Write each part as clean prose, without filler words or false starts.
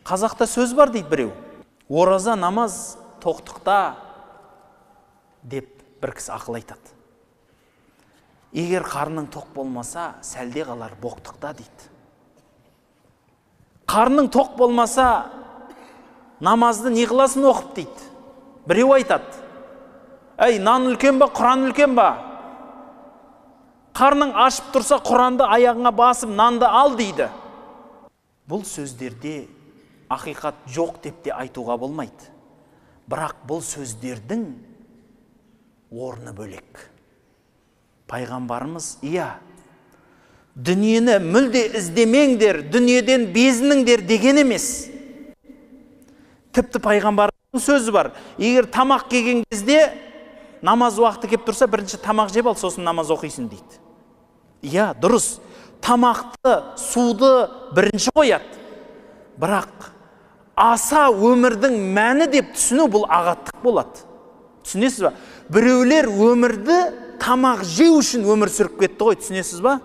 Қазақта сөз бар дейді біреу. Ораза намаз тоқтықта деп бір кісі ақыл айтады. Егер қарның тоқ болмаса, сәлде қалар боқтықта дейді. Қарның тоқ болмаса, намазды не қыласын оқып дейді. Біреу айтады. Әй, нан үлкен ба, Құран үлкен ба? Қарның ашып тұрса, Құранды аяғыңа басып, нанды ал дейді. Бұл сөздерде ақиқат жоқ деп те айтуға болмайды. Бірақ бұл сөздердің орны бөлек. Пайғамбарымыз, иә, дүниені мүлде іздемеңдер, дүниеден безініңдер деген емес. Тіпті пайғамбардың сөзі бар. Егер тамақ келген кезде намаз уақыты кеп тұрса, бірінші тамақ жеп ал, сосын намаз оқисың дейді. Иә, дұрыс. Тамақты, суды бірінші қояды. Бірақ аса өмірдің мәні деп түсіну бұл ағаттық болады. Түсінесіз ба? Біреулер өмірді тамақ жеу үшін өмір сүріп кетті ғой, түсінесіз ба?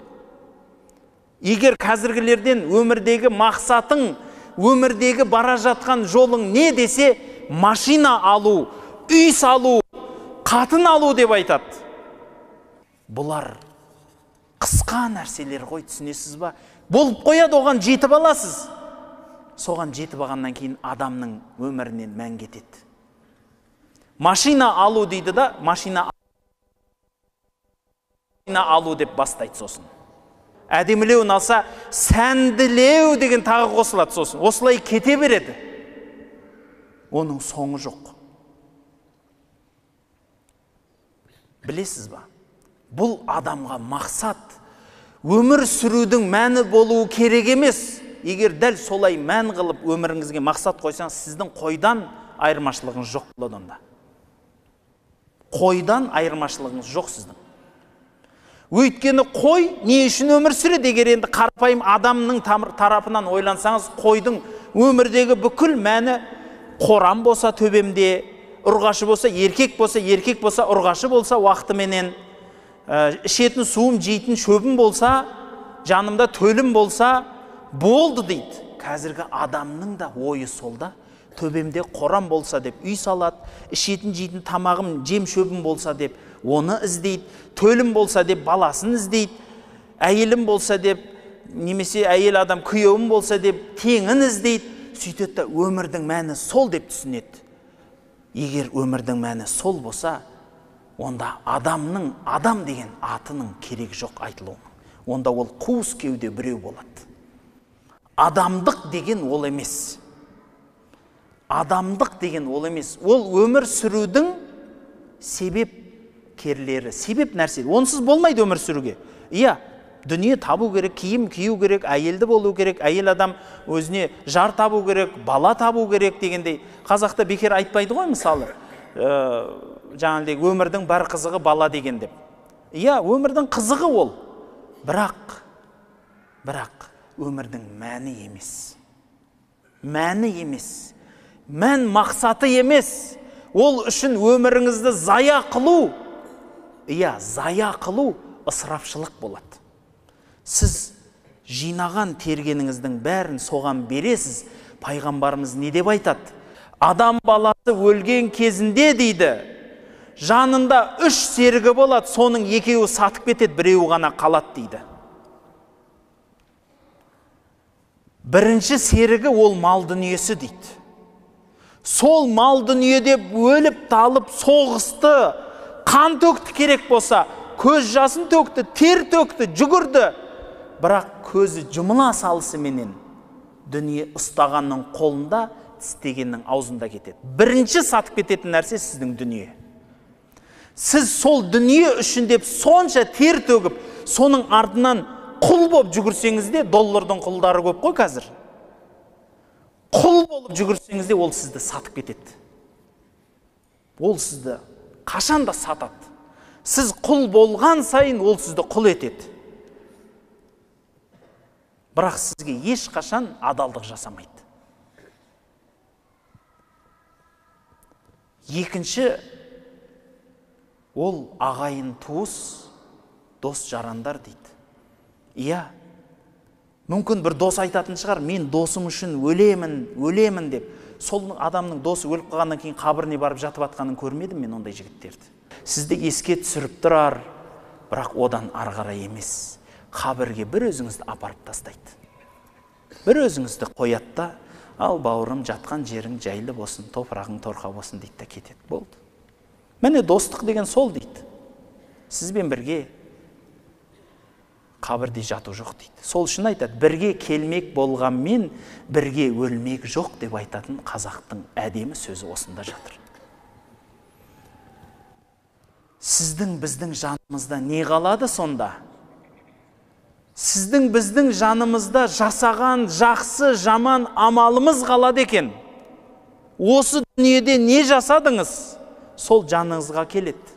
Егер қазіргілерден өмірдегі мақсатың, өмірдегі бара жатқан жолың не десе, машина алу, үй салу, қатын алу деп айтады. Бұлар қысқа нәрселер ғой, түсінесіз ба? Болып қояды, оған жетіп аласыз. Соған жетіп алғаннан кейін адамның өмірінен мән кетеді. Машина алу дейді да, машина алу деп бастайды сосын. Әдемілеуін алса, сәнділеу деген тағы қосылады сосын. Осылай кете береді. Оның соңы жоқ. Білесіз ба? Бұл адамға мақсат, өмір сүрудің мәні болуы керек емес. Егер дәл солай мән қылып өміріңізге мақсат қойсаңыз, сіздің қойдан айырмашылығыңыз жоқ болады онда. Қойдан айырмашылығыңыз жоқ сіздің. Өйткені қой не үшін өмір сүреді? Егер енді қарапайым адамның тарапынан ойлансаңыз, қойдың өмірдегі бүкіл мәні қорам болса төбемде, ұрғашы болса, еркек болса, еркек болса, ұрғашы болса, уақытыменен, ішетін суым, жейтін шөбім болса, жанымда төлім болса, болды дейді. Қазіргі адамның да ойы сол да, төбемде қорам болса деп үй салады, ішетін жейтін тамағым, жем шөбім болса деп оны іздейді, төлім болса деп баласын іздейді, әйелім болса деп, немесе әйел адам күйеуім болса деп теңін іздейді. Сөйтеді да өмірдің мәні сол деп түсінеді. Егер өмірдің мәні сол болса, онда адамның адам деген атының керегі жоқ айтылуының. Онда ол қуыс кеуде біреу болады. Адамдық деген ол емес. Адамдық деген ол емес. Ол өмір сүрудің себепкерлері, себеп нәрсе. Онсыз болмайды өмір сүруге. Иә, дүние табу керек, киім кию керек, әйелді болу керек, әйел адам өзіне жар табу керек, бала табу керек дегендей. Қазақта бекер айтпайды ғой мысалы, жаңағыдай өмірдің бар қызығы бала деген деп. Иә, өмірдің қызығы ол. Бірақ өмірдің мәні емес. Мәні емес. Мән мақсаты емес. Ол үшін өміріңізді зая қылу, иә, зая қылу ысырапшылық болады. Сіз жинаған тергеніңіздің бәрін соған бересіз. Пайғамбарымыз не деп айтады? Адам баласы өлген кезінде дейді, жанында 3 серігі болады, соның екеуі сатып кетеді, біреуі ғана қалады дейді. Бірінші серігі ол мал дүниесі дейді. Сол мал дүниеде өліп талып соғысты, қан төкті керек болса, көз жасын төкті, тер төкті, жүгірді. Бірақ көзі жұмыла салысыменен дүние ұстағанның қолында, тістегеннің аузында кетеді. Бірінші сатып кететін нәрсе сіздің дүние. Сіз сол дүние үшін деп сонша тер төгіп, соның артынан құл болып жүгірсеңіз де, доллардың құлдары көп қой қазір. Құл болып жүгірсеңіз де, ол сізді сатып кетеді. Ол сізді қашан да сатады. Сіз құл болған сайын ол сізді құл етеді. Бірақ сізге ешқашан адалдық жасамайды. Екінші, ол ағайын туыс, дос жарандар дейді. Иә, Мүмкін бір дос айтатын шығар, мен досым үшін өлемін, өлемін деп. Сол адамның досы өліп қалғаннан кейін қабіріне барып жатып атқанын көрмедім мен ондай жігіттерді. Сізді еске түсіріп тұрар, бірақ одан ары қарай емес. Қабірге бір өзіңізді апарып тастайды. Бір өзіңізді қояды да, ал бауырым, жатқан жерің жайлы болсын, топырағың торқа болсын дейді да кетеді. Болды. Міне достық деген сол дейді. Сізбен бірге қабірде жату жоқ дейді. Сол үшін айтады, бірге келмек болғанмен бірге өлмек жоқ деп айтатын қазақтың әдемі сөзі осында жатыр. Сіздің біздің жанымызда не қалады сонда? Сіздің біздің жанымызда жасаған жақсы жаман амалымыз қалады екен. Осы дүниеде не жасадыңыз, сол жаныңызға келеді.